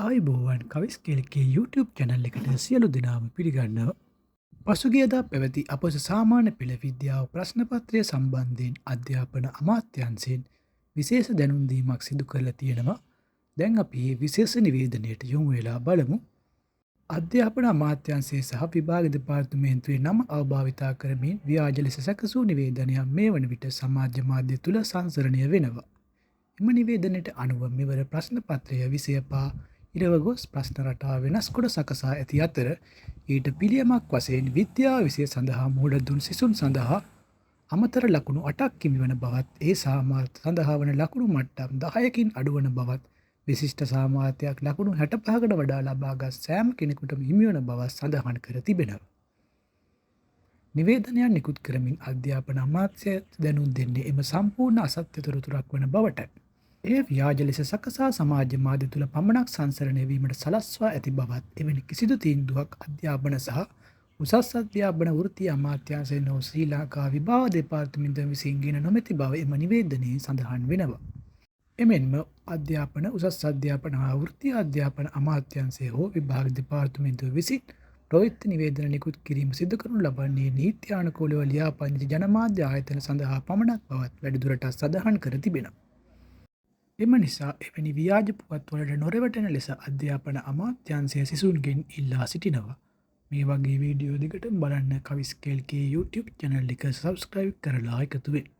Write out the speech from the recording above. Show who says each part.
Speaker 1: ආයුබෝවන්, කවිස් කෙල්කේ YouTube channel එකට සියලු දෙනාම පිළිගන්නවා. පසුගියදා පැවති අපොස සාමාන්‍ය පෙළ විද්‍යාව ප්‍රශ්න පත්‍රය සම්බන්ධයෙන් අධ්‍යාපන අමාත්‍යාංශයෙන් විශේෂ දැනුම් දීමක් සිදු කරලා තියෙනවා. දැන් අපි මේ විශේෂ නිවේදනයට යොමු වෙලා බලමු. අධ්‍යාපන අමාත්‍යාංශය සහ විභාග දෙපාර්තමේන්තුවේ නම අවභාවිතා කරමින් ව්‍යාජ ලෙස සැකසූ නිවේදනයක් මේ වන විට සමාජ මාධ්‍ය තුළ සංසරණය වෙනවා. එම නිවේදනයට අනුව මෙවර ප්‍රශ්න පත්‍රය විෂය පහ ඉරව ගොස් ප්‍රශ්න රටාව වෙනස් කොට සකසා ඇති අතර, ඊට පිළියමක් වශයෙන් විද්‍යා විෂය සඳහා මුහුණ දුන් සිසුන් සඳහා අමතර ලකුණු 8ක් හිමිවන බවත්, ඒ සාමාර්ථ සඳහා වන ලකුණු මට්ටම් 10කින් අඩුවන බවත්, විශිෂ්ට සාමාර්ථයක් ලකුණු 65කට වඩා ලබාගත් සෑම කෙනෙකුටම හිමිවන බවත් සඳහන් කර තිබෙනවා. නිවේදනයක් නිකුත් කරමින් අධ්‍යාපන අමාත්‍ය දැනුම් දෙන්නේ එම සම්පූර්ණ අසත්‍ය තොරතුරක් වන බවටයි. එය ව්‍යාජ ලෙස සකසා සමාජ මාධ්‍ය තුළ පමණක් සංසරණය වීමට සලස්වා ඇති බවත්, එවැනි කිසිදු තීන්දුවක් අධ්‍යාපන සහ උසස් අධ්‍යාපන වෘත්තීය අමාත්‍යාංශය නො ශ්‍රී ලංකා විභාග දෙපාර්තමේන්තුව විසින් ගෙන නොමැති බව එම නිවේදනයේ සඳහන් වෙනවා. එමෙන්ම අධ්‍යාපන, උසස් අධ්‍යාපන හා වෘත්තීය අධ්‍යාපන අමාත්‍යාංශය හෝ විභාග දෙපාර්තමේන්තුව විසින් ප්‍රවෘත්ති නිවේදන නිකුත් කිරීම සිදු කරනු ලබන්නේ නීත්‍යානුකූලව ලියාපදිංචි ජනමාධ්‍ය ආයතන සඳහා පමණක් බවත් වැඩිදුරටත් සඳහන් කර තිබෙනවා. එම නිසා එවැනි ව්‍යාජ පුවත්වලට නොරැවටෙන ලෙස අධ්‍යාපන අමාත්‍යාංශය සිසුන්ගෙන් ඉල්ලා සිටිනවා. මේ වගේ වීඩියෝ දිගටම බලන්න කවිස් කෙල්කේ YouTube channel එක subscribe කරලා එකතු වෙන්න.